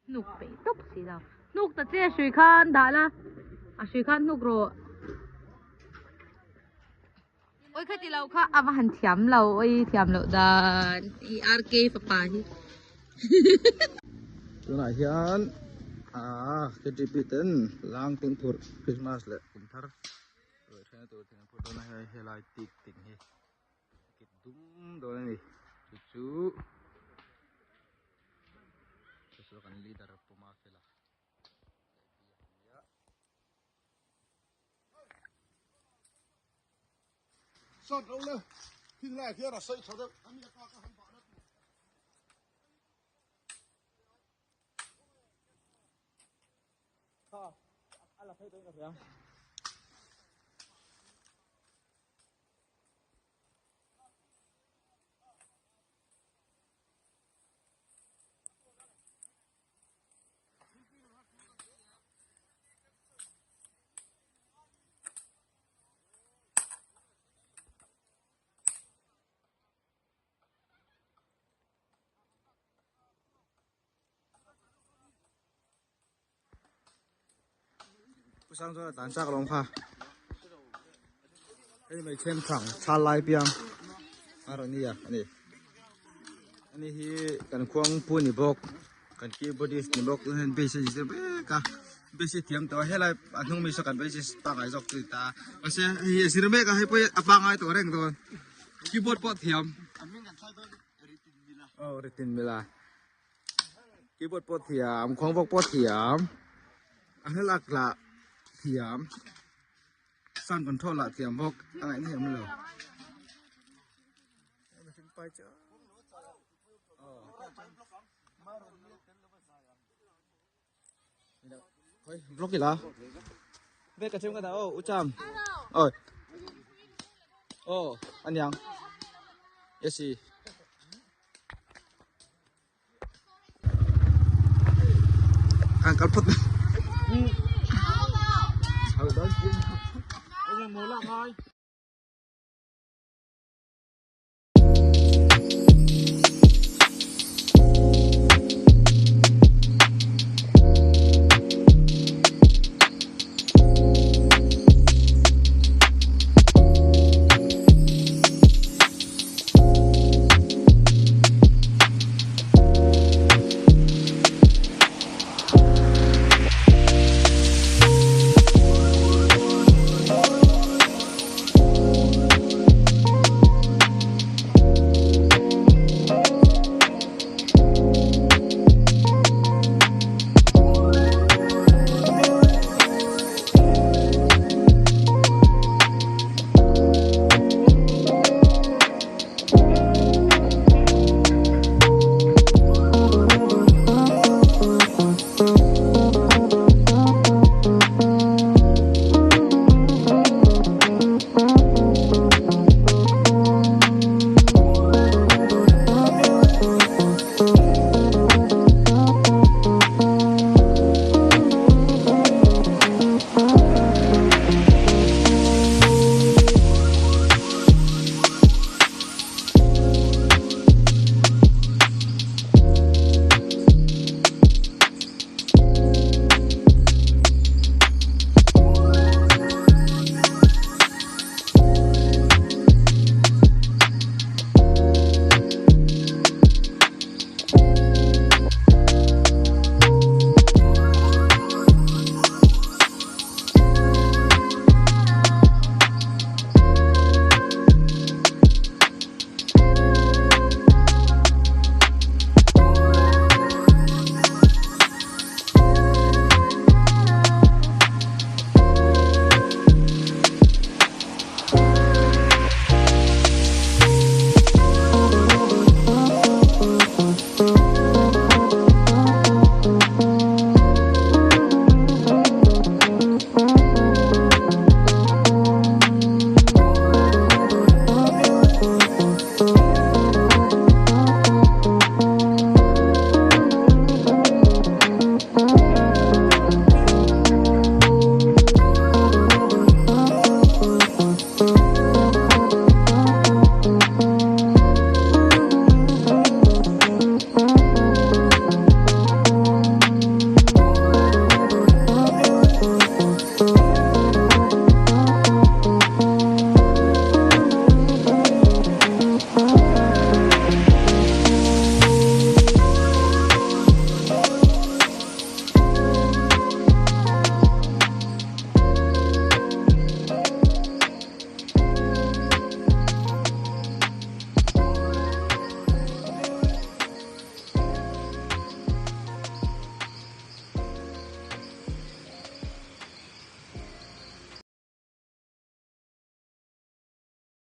Hnuk peih tawp si lo. Hnuk ta che a hrui khan dah la, a hrui khan hnuk rawh. Oi kha ti lo kha a va han thiam lo, oi thiam loh dan i RK fapa hi. Tunah hian ah KTP ten lang tin phurh Christmas leh kum thar ruai ṭhena tur thing an phurh dawn a hei helai tik ting hi kit dum dawn a ni chu chu chu chu kan leader puma fela. Sat lo le thing lai hian a sawi tha deuh a mi a ka han bah na tur. Kha a la phei dawn ka hria. Pu sang chuan a tlan chak alawm kha hei mai chhem thang thal lai piang a rawn ni a ani ani hi kan khuang pu ni bawk kan keyboardist ni bawk hian bass a zir mek a bass hi thiam tawh a helai a hnung mi saw kan bassist pangngai zawk chu ni ta mahse hei hi a zir mek a hei pawh hi a pangngai tawh reng dawn keyboard pawh thiam aw ritin mila. Keyboard pawh thiam khuang bawk pawh thiam a hmelak lah thiam sound control lah thiam bawk a ngaihna hi a awm lo. Vlog ila ve ka chem ka dah aw u cham oi oh aniang yes Kan kal phawt mai.